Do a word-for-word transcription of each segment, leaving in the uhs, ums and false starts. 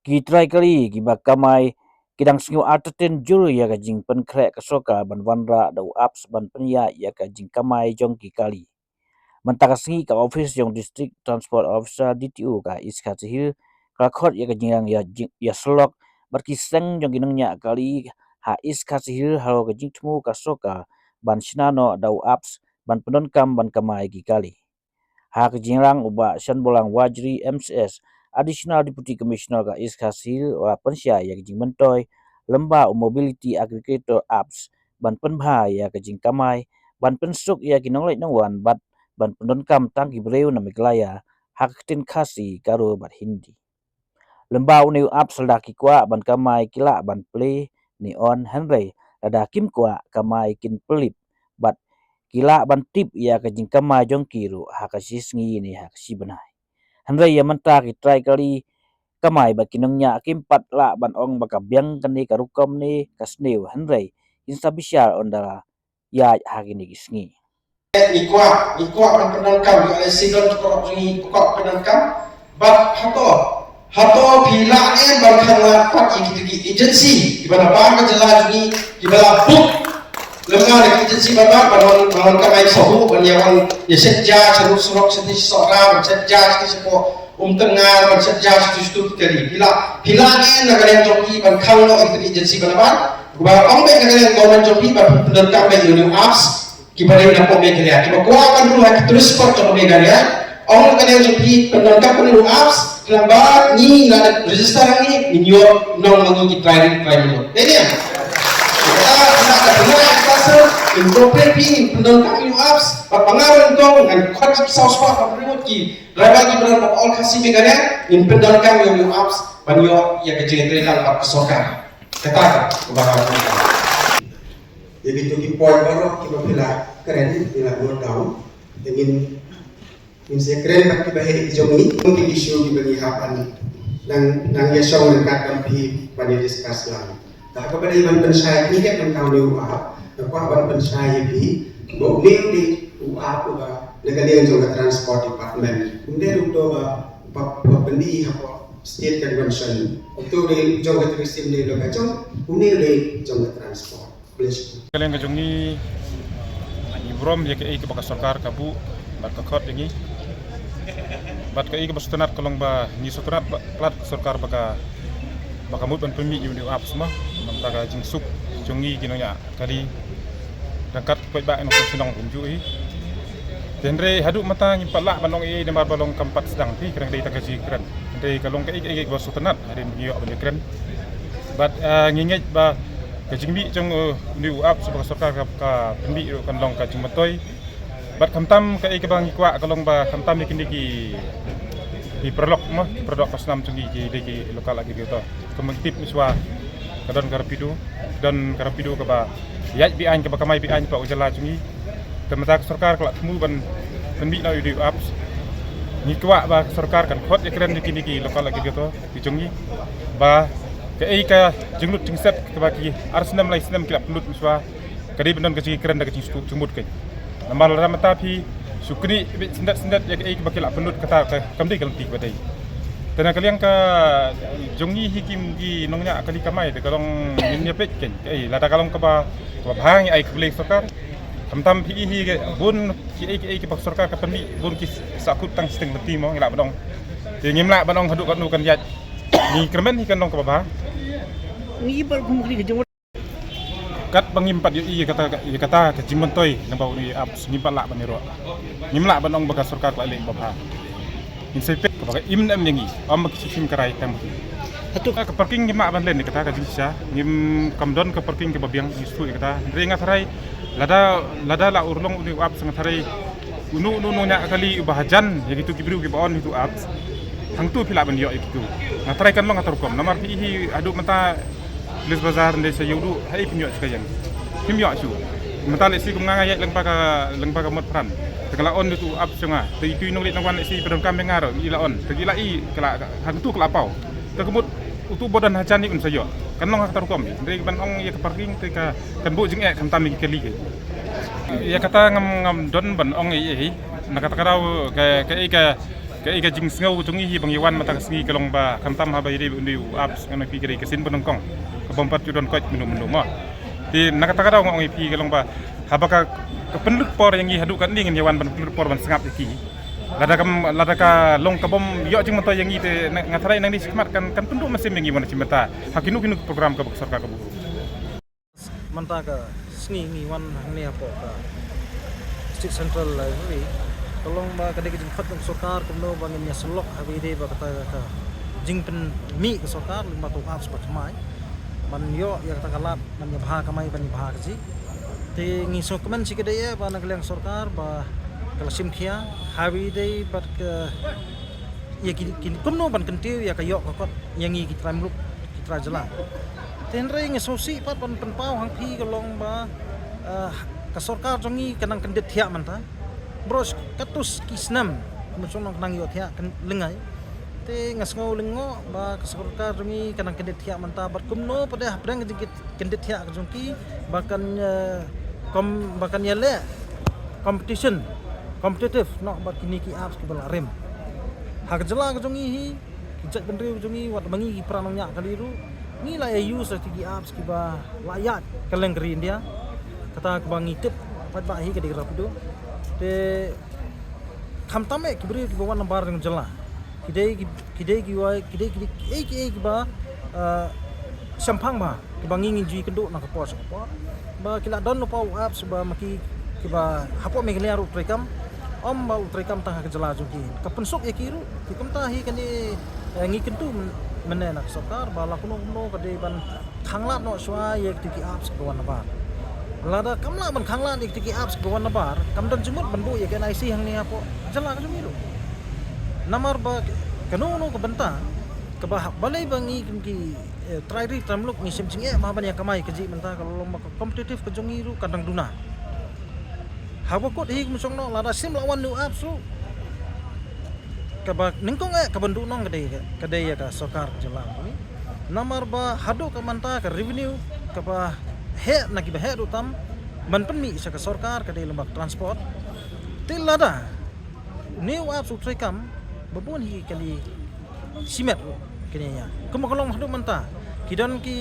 Ki trai kali kiba kamai ki dang sngew artatien jur ïa ka jingpynkhreh ka sorkar ban wanrah da u apps ban pynïaid ïa ka jingkamai jong ki kali. Mynta ka sngi ka office jong District Transport Officer, D T O, ka East Khasi Hills ka la khot ïa ka jingïalang ïa jing, ïa syllok bad ki seng jong ki nongñiah kali ha East Khasi Hills halor ka jingthmu ka sorkar ban shna noh da u apps ban pyndonkam ban kamai ki kali. Ha ka jingïalang u Bah Shanbolang Wajri, M C S, Additional Deputy Commissioner ka East Khasi Hills, u la pynshai ïa ka jingmyntoi lyngba u Mobility Aggregator apps ban pynbha ïa ka jingkamai, ban pynsuk ïa ki nongleit nongwan bad ban pyndonkam tang ki briew na Meghalaya ha ka ktien Khasi, Garo bad Hindi. Lyngba une u apps lada ki kwah ban kamai ki lah ban play ne on, hynrei lada kim kwah kamai kin pynlip bad ki lah ban tip ïa ka jingkamai jong ki ruh ha ka shi sngi ne ha ka shi bnai. Hynrei ïa mynta ki trai kali kamai bad ki nongñiah kim pat lah ban ong ba ka biang kane ka rukom ne ka sniew, hynrei kin sa bishar ynda la ïaid ha kine ki sngi. Ngi kwah, ngi kwah ban pyndonkam, ngi lehse don ki paralok jong ngi kwah pyndonkam. Bad hato, hato phi lah ne ban khang lad pat ïa kito ki agency kiba na bar ka jylla jong ngi kiba la book lyngba da ki agency ba bar ban wan, ban wan kamai shuh ban ïa wan ïa shet ja sha Rud Surok, sha Sohra, ban shet ja sha Umtyngngar, ban shet ja sha Tustu ki kali. Phi lah, phi lah ne na ka liang jong phi ban khang noh ïa kito ki agency ba na bar? Ba ong beit na ka liang government jong phi ba pyndonkam beit ïa une u apps, kiba dei na ka Meghalaya, kiba kwah ban rung ha ki tourist spot jong ka Meghalaya. Ong na ka liang jong phi pyndonkam ïa une u apps, khnang ba ngi la dep register hangne, ngin ïoh nong ma ngi ki trai ri trai milor. Dei ne? Kata, kata, kata, kata, kata, in corporate phi pyndonkam ïa une u apps, ba nga ruh ngan khot ki saw spah ba ki driver kiba don ba all Khasi Meghalaya, ngin pyndonkam ïa une u apps ban ïoh ïa ka jingïatreilang bad ka sorkar. Kata ka ba nga ïa kito ki point baroh kiba phi la kren, phi la note down. Te ngin, ngin sa kren bad kiba heh ki jong ngi, ki issue kiba ngi hap ban nang, nang ïa shong ryngkat bad phi ban ïa discuss lang. Te kaba dei ban pynshai, ngi hap ban tau ne u app, nga kwah ban pynshai ïa phi ba une u dei u app uba na ka liang jong ka Transport Department. Um dei ruh uto ba, ba, ba pyni hapoh State Convention. Uto u dei jong ka tourism, dei ruh ka jong, une u dei jong ka transport. Ka liang ka jong ngi, ngi burom ïa kaei kaba ka sorkar ka buh bad ka khot ïa ngi. Bad kaei kaba sngewtynnat ka long ba ngi sngewtynnat ba, palat ka sorkar ba ka, ba ka mut ban pynmih ïa une u apps mo. Namar ka jingsuk jong ngi ki nongñiah kali ryngkat ki paidbah nongshong shnong kumjuh hi. Te hynrei haduh mynta ngim pat lah ban ong ei ei namar ba long kam pat sdang phi, ka dang dei tang ka jingkren. Hynrei ka long kaei kaei kaba sngewtynnat hadien ba ngi ïoh ban ïakren. Bad, eh, ngi ngeit ba ka jingmih jong, eh, une u app sha ba ka sorkar ka, ka pynmih ruh kan long ka jingmyntoi. Bad khamtam kaei kaba ngi kwah ka long ba khamtam ïa kine ki, ki paralok mo, ki paralok ba snam jong ngi ki dei ki local aggregator. Ka mut tip mynshuwa ka don ka Rapido, ka don ka Rapido kaba ïaid be-aiñ, kaba kamai be-aiñ hapoh ka jylla jong ngi. Te mynta ka sorkar ka la thmu ban pynmih noh ïa une u apps. Ngi kwah ba ka sorkar kan khot ïakren ïa kine ki local aggregator ki jong ngi ba kaei ka jinglut jingset kaba ki ar snem lai snem ki la pynlut mynshuwa, ka dei ban don ka jingkren da ka jingsuk jingmut keiñ. Namar lada mynta phi shu knieh beit syndet syndet ïa kaei kaba ki la pynlut, kata ka kam dei ka lynti kaba dei. Te na ka liang ka jong ngi hi ki, ki nongñiah kali kamai, te ka long ngin ïa peit keiñ. Kaei lada ka long kaba, kaba bha ngi ai khublei sorkar. Khamtam phi i hi ka bun kiei kiei kiba ka sorkar ka pynmih, bun ki sahkut tang shiteng lynti mo, ngi lah ban ong. Te ngim lah ban ong haduh katno kan ïaid. Ngi kyrmen hi kan long kaba bha. Ngi ba kum kri ka jong Katba ngim pat ïohi ïa kata, ïa kata ka jingmyntoi lyngba une u apps, ngim pat lah ban ïaroh. Ngim lah ban ong ba ka sorkar ka la leh ba bha. Ngin sa peit kaba ka im ne em ïa ngi, ym ba ki shim ka rai tang ba ki. Hato ka parking ngim lah ban len ïa kata ka jingshisha, ngim, kam don ka parking kaba biang, ngi shu ïa kata. Hynrei nga tharai lada, lada la urlong une u apps, nga tharai uno uno u nongñiah kali uba hajan ïa kito ki briew kiba on ïa kito apps, hangto phi lah ban ïoh ïa kito. Nga tharai kan long kata rukom, namar phi i hi haduh mynta Police Bazar, ynda sa ïoh duh, haei phin ïoh shuh ka ïing? Phim ïoh shuh. Mynta lehse kum nga, nga ïaid lyngba ka, lyngba ka Motphran. Te nga la on ïa kito apps jong nga. Te ito i nongleit nongwan lehse ba donkam ïa nga ruh, i la on. Te ki la i, ka la, hangto ka la paw. Te ka mut uto ba don hajan hi un sa ïoh. Kan long ha kata rukom. Hynrei ban ong ïa ka parking te ka, kan buh jingeh khamtam ïa ki kali ki. Ïa kata ngam, ngam don ban ong ei ei. Na kata ka daw ka ka ka ka jingsngew jong ngi hi ba ngi wan mynta ka sngi ka long ba khamtam haba ïadei bad u apps ngan ong ïa phi ka dei ka sien ba nyngkong ka bym pat ju don koit mynno mynno mo. Te na kata ka daw nga ong ïa phi ka long ba haba ka ka pynlut por ïa ngi haduh katne ngin ïa wan ban pynlut por ban sngap ïa ki. Lada ka lada ka long ka bym ïoh jingmyntoi ïa ngi te nga tharai nangne shakhmat kan kan pynduh mynsiem ïa ngi wan shim bynta ha kino kino ki program kaba ka sorkar ka buh. Mynta ka sngi ngi wan hangne hapoh ka State Central Library. Ka long ba ka dei ka jingkhot jong ka sorkar kumno ba ngin ïa sylok haba ïadei bad kata ka jingpynmih ka sorkar lyngba uto u apps ba thymmai ban ïoh ïa kata ka lad ban ïa bha kamai ban ïa bha kajih. Te ngi sngewkmen shi katta ïa ba na ka liang sorkar ba ka la shim khia haba ïadei bad ka ïa ki, ki kumno ban kyntiew ïa ka ïoh ka kot ïa ngi ki trai muluk ki trai jylla. Te hynrei nga sngewsih pat ban pynpaw ha phi ka long ba, eh, ka sorkar jong ngi ka nang kyndit thiah mynta. Bros katto ki snem kumno ka nang ïoh thiah lyngngai. Te nga sngew lyngngoh ba ka sorkar jong ngi ka nang kyndit thiah mynta bad kumno pat de hapdeng ka jingkyndit thiah ka jong ki ba kan, eh, kom ba kan ïaleh competition, competitive noh bad kine ki apps kiba la rim. Ha ka jylla ka jong ngi hi ki jaitbynriew jong ngi wat ma ngi ki para nongñiah kali ruh ngi la ïa use ïa ki apps kiba la ïaid kylleng ka ri India. Kata kaba ngi tip pat ba hi ka dei ka Rapido. Te khamtam eh ki briew kiba wan nabar jong jylla ki dei ki ki dei ki wai ki dei ki dei ki ei ki ei kiba, eh, shemphang ba kiba ngi ngi ju ïakynduh na ka por sha ka por ba ki la don lypa u apps ba ma ki kiba hapoh Meghalaya ruh u treikam. Ym ba u treikam tang ha ka jylla jong ki ka pynsuk ïa ki ruh ki kumta hi kane, eh, ngi kyntu mynne na ka sorkar ba la kumno kumno ka dei ban khanglad noh shuwa ïa kito ki apps kiba wan nabar. Lada kam lah ban khanglad ïa kito ki apps kiba wan nabar kam don jingmut ban buh ïa ka N I C hangne hapoh jylla ka jong ngi ruh. Namar ba kano kano ka bynta kaba hap balei ba ngi kum ki, eh, trai ri trai muluk ngi shim jingeh ba ban ïa kamai kajih mynta ka long ba ka competitive ka jong ngi ruh ka dang duna. Haba kut hi kum shong noh lada shim la wan u apps ruh kaba nyngkong eh kaba duh nong ka dei ka dei ïa ka sorkar jylla. Namar ba haduh ka mynta ka revenue kaba heh na kiba heh duh tam ban pynmih sha ka sorkar ka dei lyngba ka transport. Te lada une u apps u treikam ba bun hi kali shimet ruh kane ïa. Kumba ka long haduh mynta ki don ki,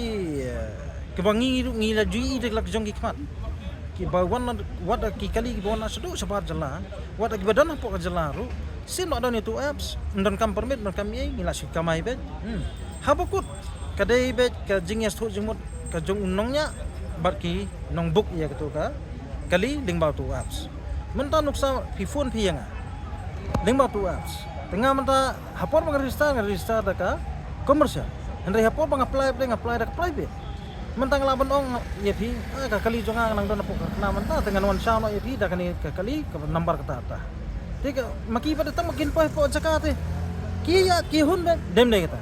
eh, kiba ngi ruh ngi la ju ïohi da la ki jong ki khmat. Kiba wan na wat da ki kali kiba wan na shaduh shabar jylla wat da kiba don hapoh ka jylla ruh. Shim la don ïa uto u apps ym donkam permit ym donkam ei ngi la shu kamai beit. Hmm. Haba kut ka dei beit ka jingïasngewthuh jingmut ka jong u nongñiah bad ki nongbuk ïa kato ka kali lyngba uto u apps. Mynta nuksa phi phone phi ïa nga lyngba uto u apps. Te nga mynta ha por ba nga register nga register da ka commercial. Hynrei ha por ba nga apply nga apply da ka private. Mynta nga lah ban ong ïa phi, ah, ka kali jong nga nang don hapoh ka kyrteng mynta te ngan wan shaw noh ïa phi da kane ka kali ka number kata kata. Te ka ma ki pat te tang ma kin poi hapoh jaka te ki ïa ki hun beit dem dei kata.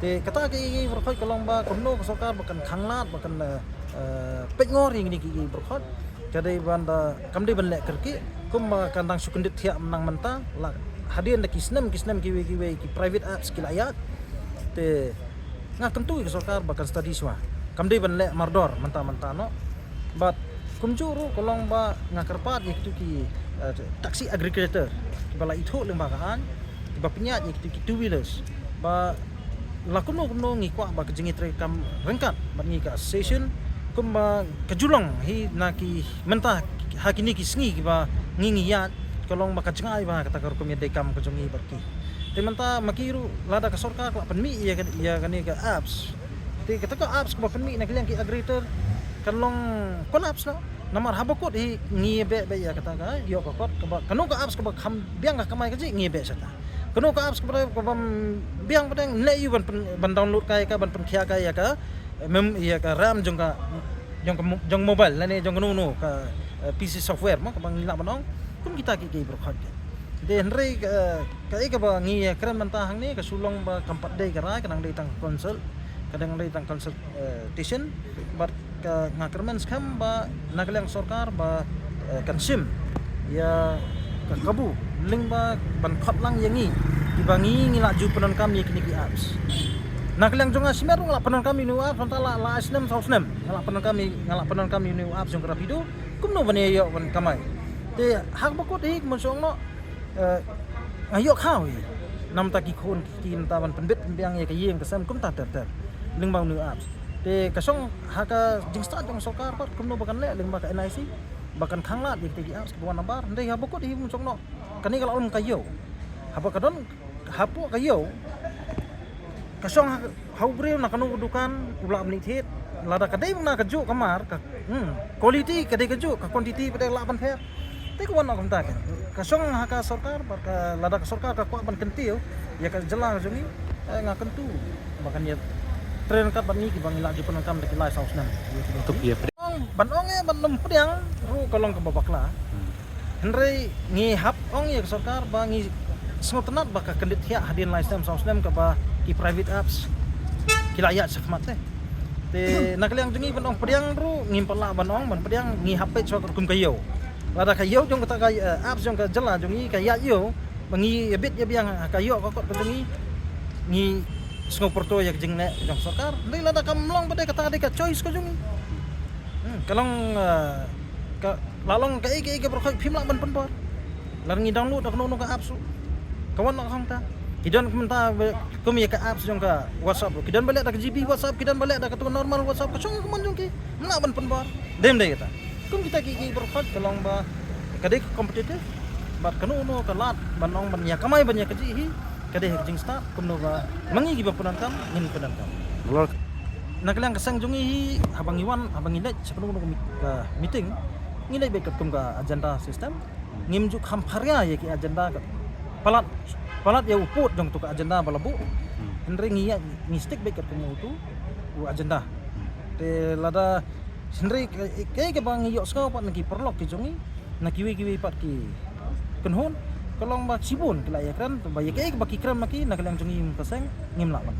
Te kata ka ïa ki bor khot ka long ba kumno ka sorkar ba kan khanglad ba kan, eh, eh, peit ngor ïa kine ki ïa bor khot. Ka dei ban da kam dei ban leh kyrkieh kumba kan dang shu kyndit thiah mynta mynta la hadien da ki snem ki snem kiwei kiwei ki private apps ki la ïaid. Te nga kyntu ïa ka sorkar ba kan study shuwa kam dei ban leh mardor mynta mynta noh. Bad kumjuh ruh ka long ba nga kyrpad ïa kitu ki, eh, taxi aggregator kiba la ithuh lyngba ka aiñ kiba pynïaid ïa kitu ki two wheelers ba la kumno kumno ngi kwah ba ka jingïatreikam ryngkat bad ngi ka association kumba ka ju long hi na ki mynta ha kine ki sngi kiba ngi ngi ïaid ka long ba ka jngai ba kata ka rukom ïadei kam ka jong ngi bad ki. Te mynta ma ki ruh lada ka sorkar ka la pynmih ïa ka ïa kane ka apps. Te kata ka apps kaba pynmih na ka liang ki aggregator kan long collapse noh. Namar haba kut hi ngi beh beh ïa kata ka ïoh ka kot kaba kano ka apps kaba kham biang ka kamai ka jih ngi beh sata. Kano ka apps kaba kaba biang ba dang ne ïu ban pyn ban download ka ïa ka ban pynkhia ka ïa ka mem ïa ka RAM jong ka jong ka mo- jong mobile lane jong kano kano ka, eh, P C software mo kaba ngi lah ban ong kum kita ki ki bor khot ka. Te hynrei ka ka ïa kaba ngi ïa kren mynta hangne ka shu long ba kam pat dei ka rai ka dang dei tang council ka dang dei tang council, eh, station bad ka nga kyrmen skhem ba na ka liang sorkar ba, eh, kan shim ïa ka kabu lyngba ban khot lang ïa ngi kiba ngi ngi la ju pyndonkam ïa kine ki apps. Na ka liang jong nga shimet ruh nga la pyndonkam ïa une u apps mynta la la snem saw snem nga la pyndonkam ïa nga la pyndonkam ïa une u apps jong ka Rapido kumno ban ïa ïoh ban kamai. Te hak ba kut hi kumno shong noh Eh, nga ïoh khaw hi. Namta ki khun ki kti namta ban pynbit pynbiang ïa ka ïing ka sem kumta ter ter. Lyngba une u apps. Te ka shong ha ka jingstad jong sorkar pat kumno ba kan leh lyngba ka N I C. Ba kan khanglad ïa kita ki apps kiba wan nabar. Hynrei haba kut hi mut shong noh. Kane ka la long ka ïew. Haba ka don hapoh ka ïew. Ka shong ha, ha u briew na kano ka dukan, u lah ban leit thied. Lada ka dei na kajuh ka mar, ka, hmm, quality ka dei kajuh, ka quantity pat dei lah ban pher. Te ka wan noh kumta ka. Ka shong ha ka sorkar, bad ka lada ka sorkar ka kwah ban kyntiew ïa ka jylla ka jong ngi, eh, nga kyntu ba kan ïa trei ryngkat bad ngi kiba ngi lah ju pyndonkam da ki lai saw snem. Tuk ïa. Ong, ban ong ïa ban ym pdiang ruh ka long kaba bakla. Hynrei ngi hap ong ïa ka sorkar ba ngi sngewtynnat ba ka kyndit thiah hadien lai snem saw snem kaba ki private apps ki la ïaid shakhmat te. Te na ka liang jong ngi ban ong pdiang ruh ngim pat lah ban ong ban pdiang, ngi hap peit shuwa kum ka ïew. Lada ka ïew jong kata ka, eh, apps jong ka jylla jong ngi ka ïaid ïew ba ngi ïa bit ïa biang ha ka ïoh ka kot ka jong ngi, ngi sngewpyrto ïa ka jingleh jong sorkar. Hynrei lada kam long ba dei kata dei ka choice ka jong ngi. Hmm, ka long, eh, ka la long kaei kaei kaba khot phim lah ban pynbor. Lada ngi download da kano kano ka apps ruh ka wan noh hangta. Ki don kumta ba, kum ïa ka apps jong ka WhatsApp ruh. Ki don ba leh da ka G B WhatsApp, ki don ba leh da katu ka normal WhatsApp, ka shong ka mon jong ki. Ym lah ban pynbor. Dem dei kata. Kum kita ki ki ba khot ka long ba ka dei ka competitive. Bad kano kano ka lad ban ong ban ïa kamai ban ïa kajih hi. Ka dei ka jingstad kumno ba ma ngi kiba pyndonkam ngin pyndonkam. Lor. Na ka liang ka seng jong ngi hi, haba ngi wan, haba ngi leit sha kano kano ka meet-, ka meeting, ngi leit beit katkum ka agenda system. Ngim ju kham pharia ïa ki agenda ka palat, palat ïa u pud jong tu ka agenda ba la buh. Hynrei ngi ïa, ngi stick beit katkum utu u agenda. Te lada hynrei ka, ka, kaba ngi ïohsngew pat na ki paralok ki jong ngi, na kiwei kiwei pat ki kynhun, ka long ba shibun ki la ïakren ba ïa kaei ba ki kren ma ki na ka liang jong ngi ka seng ngim lah ban.